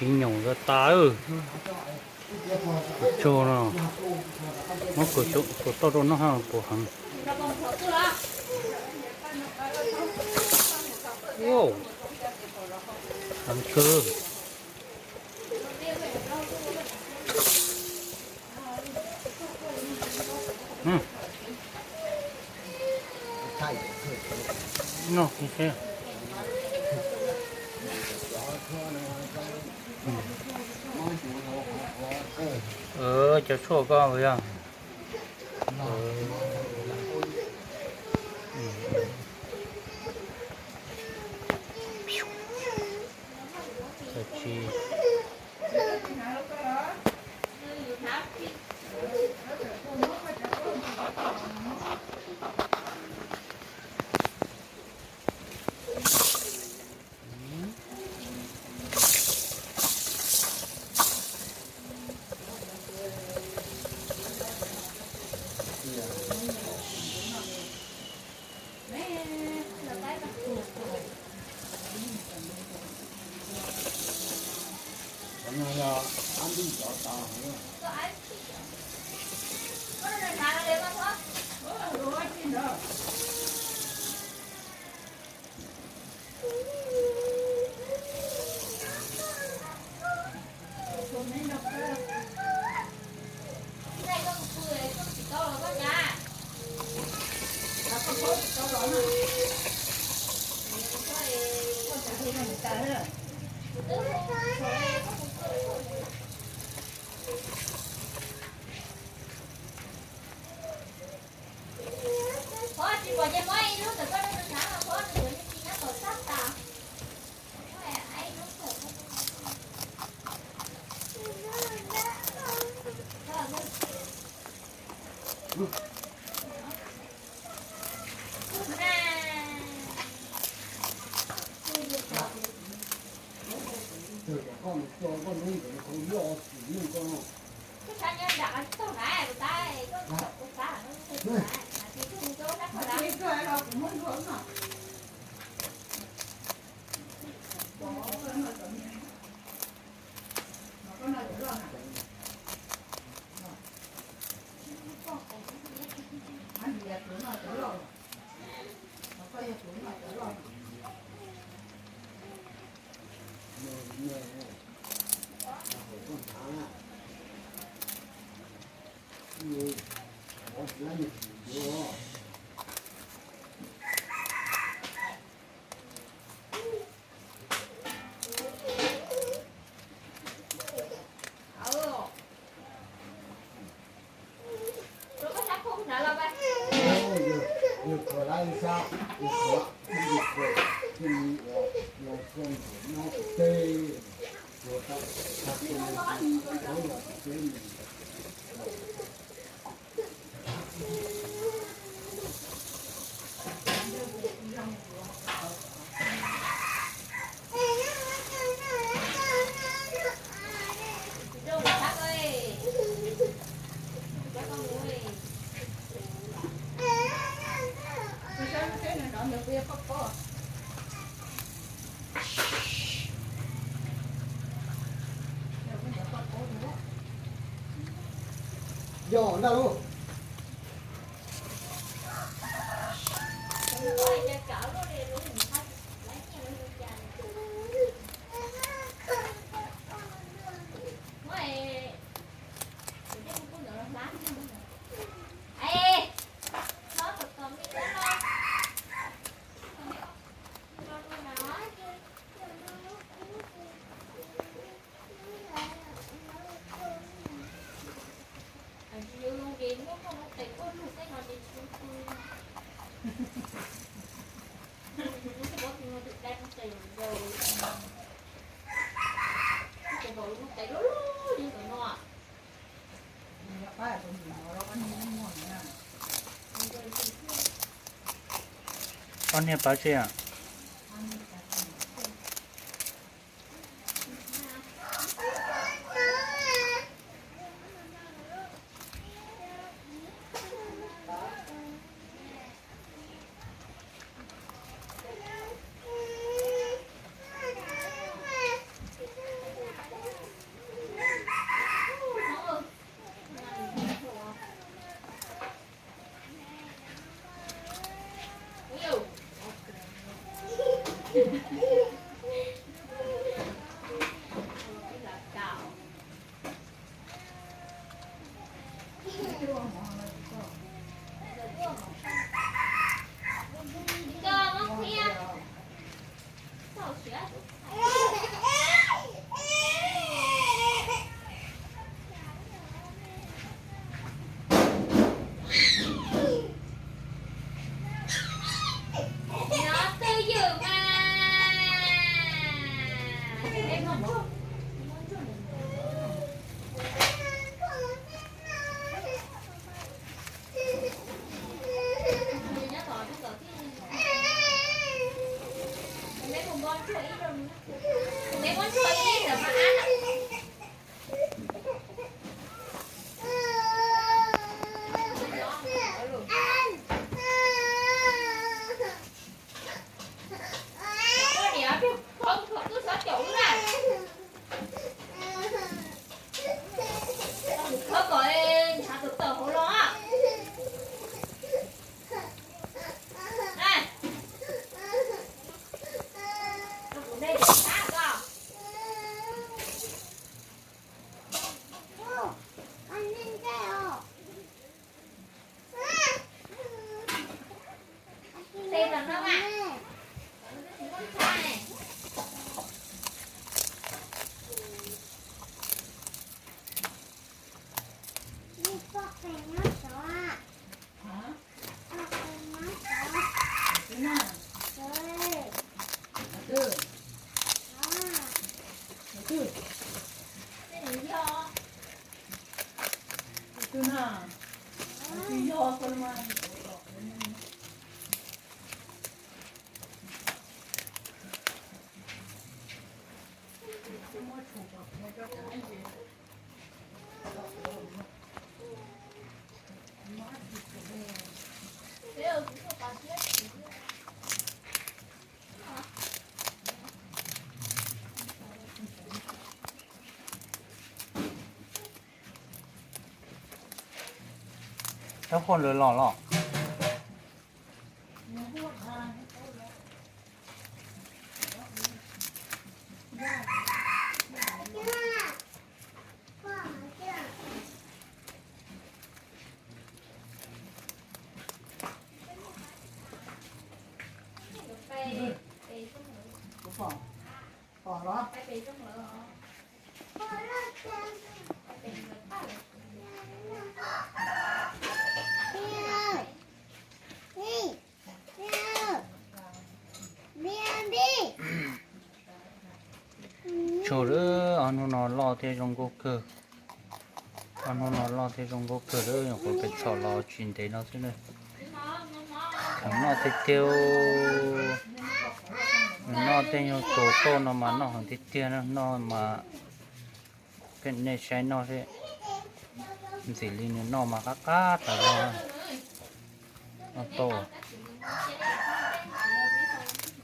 Tib nyaum tas tas. Tsuag no, muab kaum tauj rau noj ha puas heev. Heev kawg. Noj kiag seb. Cov tshuaj koj yog. Yog ntag lauj. Ob niag pab tsi a? Nov twj ywm mas. Khawb kom ntshav tawm tawm hauv los. Tau qhov lawv los los. Tsaug lawm, ob hnub no loj thiab zoo nkauj kawg. Ob hnub no loj thiab zoo nkauj kawg lawm, nyuam qhuav pem txhom los tsis ntev no xwb na. Heev noj tiag tiag. Nws noj tej nyuag tus toj no mas noj heev tiag tiag na, noj mas peb nej saib noj seb. Ntxim li nws noj mas qab qab tas zog. Noj tau,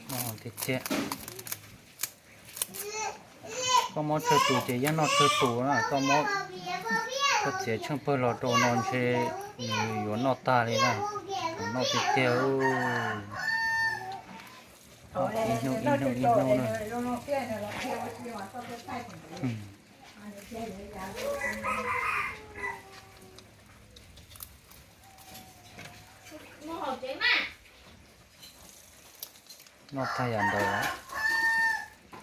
noj heev tiag tiag. Koj muab tsawg tus ces yeej noj tsawg tus na, koj muab, koj txiav tsheej pawg los rau no ntshe nws yuav noj tag li na. Noj tiag tiag. Ib hnub ib hnub ib hnub na. Noj tag yam ntawd,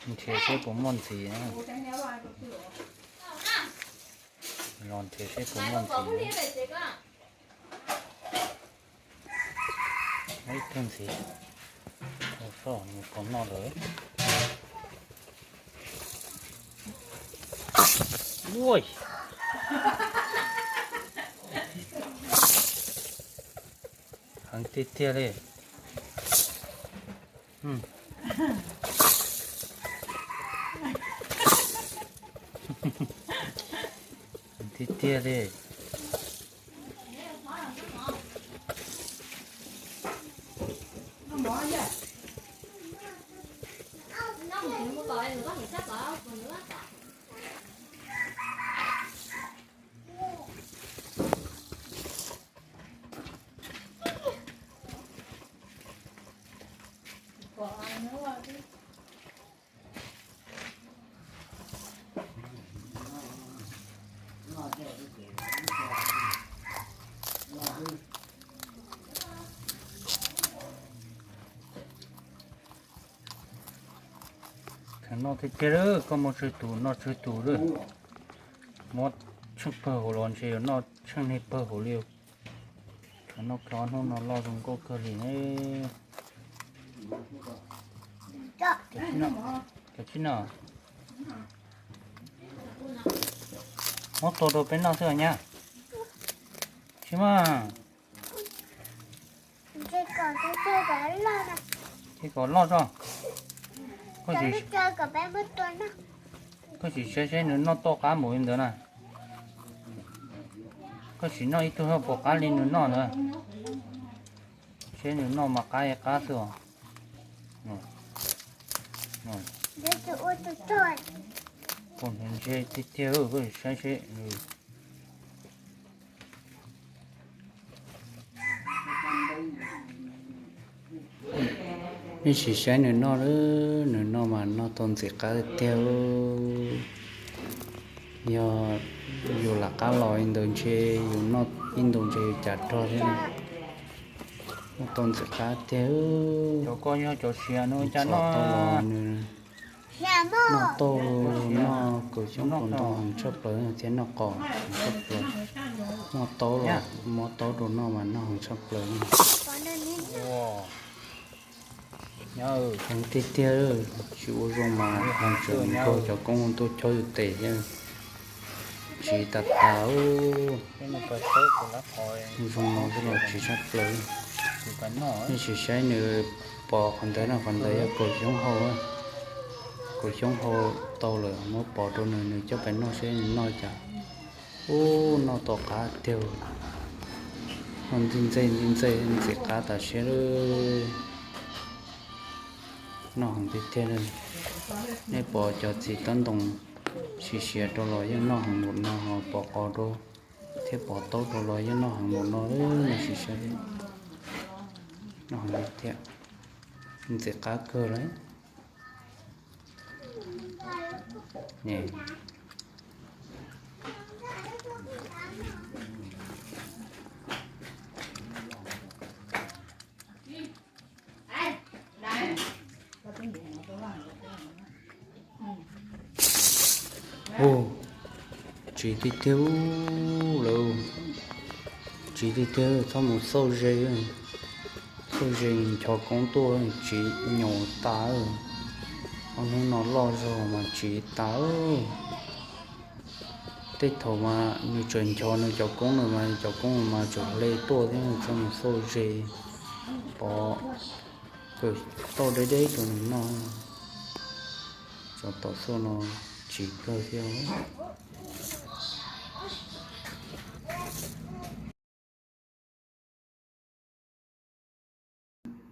nrhiav seb puas muaj ntxiv. Los nrhiav seb puas muaj ntxiv. Ib tug ntxiv, ua soj nws puas noj lawm. Ua, heev tiag tiag li. Tiag tiag li. Kheev noj tiag tiag lawm, koj muaj tsawg tus noj tsawg tus lawm. Muab tsheej pawg hauv los ntshe yuav noj tsheej niag pawg hauv li. Kheev noj kheev ob hnub no loj zoo nkauj kawg li ne. Cov tsis noj, muab tua rau peb noj xwb os nyab. Tsis mas. Ces kom loj tso. Koj sim saib seb nws noj tau qab mus li ntawd na. Koj sim noj ib tug puas qab li nws noj ntawd. Seb nws noj mas qab qab xwb os. Pom nws ntse tiag tiag, koj sim saib seb. Nej sim saib nws noj, nws noj mas noj tau ntxim qab tiag. Yog yus lam qab los li ntawd ntshe yus noj ib ntus ntshe yus cas rog thiab. Noj tau ntxim qab tiag. Cov koj yog cov siav no cas noj tau los nws noj tau, noj kaus xyoob kaus ntoo heev tshaj plaws thiab noj qos heev tshaj plaws. Muaj taub los muab taub rau noj mas noj heev tshaj plaws. Heev tiag tiag, tsis ua zoo mas heev tseem nkaug cov koob tuaj chob yus tes thiab. Tsiv tas tas. Zoo no xwb los tsiv tshaj plaws. Nej sim saib nws pos qhov ntawd no, qhov ntawd yog kaus xyoob hau. Kaus xyoob hau tau lawm muab pov rau nws, nws coj pais noj seb nws noj cas. Ub, noj tau qab tiag. Noj ntxim ntxim ntxim ntxim qab tas siab lawm. Noj heev tiag tiag. Nej pom cov txiv tob ntoo siav siav rau los yeej noj heev npaum no, ho pov qos rau thiab pov taub rau los yeej noj heev npaum no, nej sim saib. Noj heev tiag, ntxim qab kawg lawm. Tsiv tiag tiag lawm. Tsiv tiag tiag, txhob mus xauj ze. Xauj ze nchov koob tuaj tsiv nyaum tas. Ob hnub no loj zog mas tsiv tas. Tej thaum mas nws tseem nchov nws cov koob no mas cov koob mas tseem hle tuaj thiab, txhob mus xauj ze. Pov kawm tauj deb deb rau nws noj. Cov tom xauj no tsiv kawg thiab.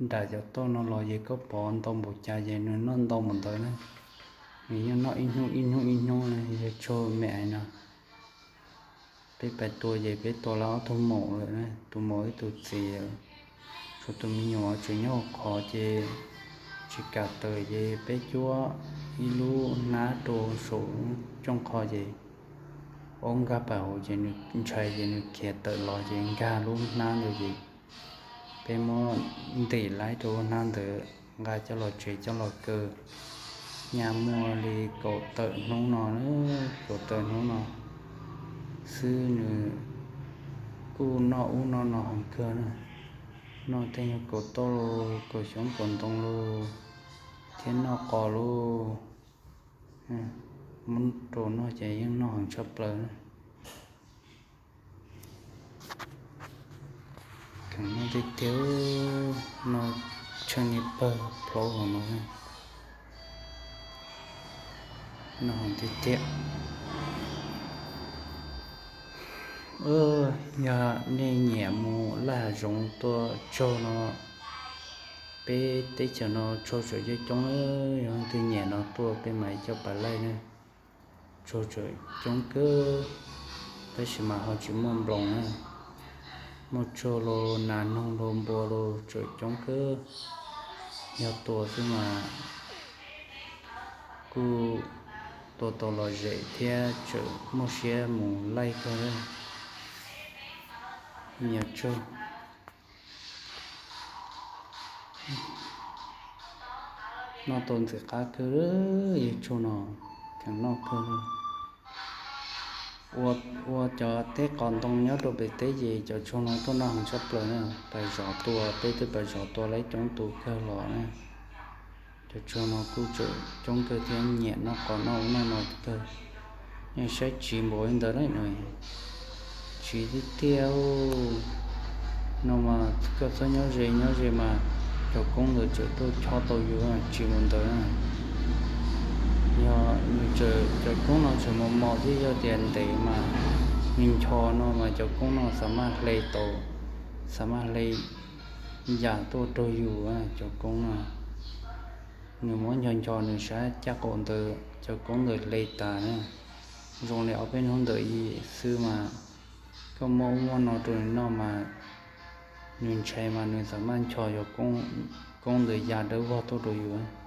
Nram cov tauj no los ces koj pov ntau npaum cas ces nws noj ntau npaum ntawd na. Nws yeej noj ib hnub ib hnub ib hnub na, yog tshuaj me no. Peb pais tua ces peb tua lawv ob tug maum lawm na, tus maum ib tus txiv. Tshuav tus me nyuam tseem nyob hauv qhov ces tsis kam tawm ces peb cuab ib lub hnab rau saum cooj qho ces aub nkag pais hauv ces nws ntshai ces nws khiav tawm los ces nkag lub hnab ntawd ces peb muab ntim laib rau lub hnab ntawd nqa coj los tsev coj los kaw. Nyaj muaj li kaum tawm hnub no, kaum tawm hnub no xwb nws kuj noj ub noj no heev kawg na. Noj tej nyuag kaus tauj los kaus xyoob kaus ntoo los thiab noj qos los, muab rau noj ces yeej noj heev tshaj plaws. Kheev noj tiag tiag, noj tsheej niag pawg plaub hauv no. Noj heev tiag tiag. Yog nej nyiam mus laij hav zoov tuaj tsaug no, peb teb chaws no tsaug tseem coob coob, yog leej twg nyiam no tuaj peb mam coj pais laij na. Tsaug tseem coob kawg, tab sis mas ho tsis muaj nploos na. Muaj tsaug los nas noog los npua los tseem coob kawg. Yog tua xwb mas kuj tua tau lom zem thiab tseem muaj siab mus laij kawg. Yog tshuaj noj tau ntxim qab kawg, yog tshuaj no kheev noj kawg. Ua cov teb qos ntoo nyob rau pem teb ces cov tshuaj no tuaj noj heev tshaj plaws na. Pas zov tua, peb twb pas zov tua lawv coob tus kawg los na. Cov tshuaj no kuj tseem coob kawg thiab nyiam noj qos noj ub noj no kawg. Yeej saib tsiv npaum li ntawd na. Tsiv tiag tiag no mas koj txhob nyob ze nyob ze mas cov koob ntawd tseem tuaj chob tau yus tsiv mus ntawd na. Yog nws tseem, cov koob no tseem mos mos thiab yog tias ntev mas nws ncho no mas cov koob no xav maj hle tau, xav maj hle yam tuaj raug yus cov koob no. Nws muab ncho ncho nws sab caj qaum ntawd cov koob ntawd hle tas na. Zoo li ob peb hnub ntawd xwb mas koj muab ub muab no rau nws noj mas nws ntshai mas nws xav maj ncho yog koob ntawd ya dawb vog tuaj rau yus.